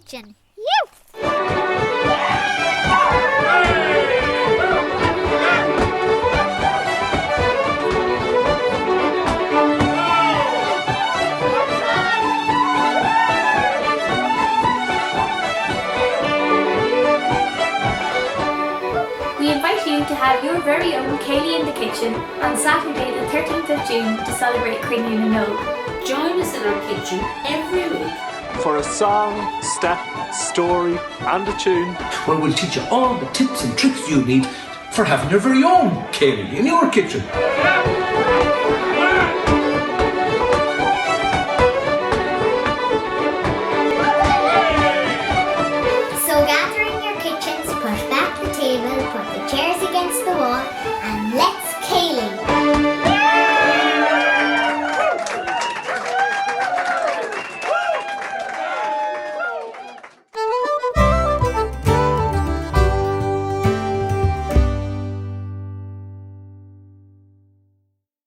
kitchen. You! We invite you to have your very own Céilí in the Kitchen on Saturday the 13th of June to celebrate Cruinniú na nÓg. Join us in our kitchen every week For a song, step, story and a tune. Where we'll teach you all the tips and tricks you need for having your very own céilí in your kitchen.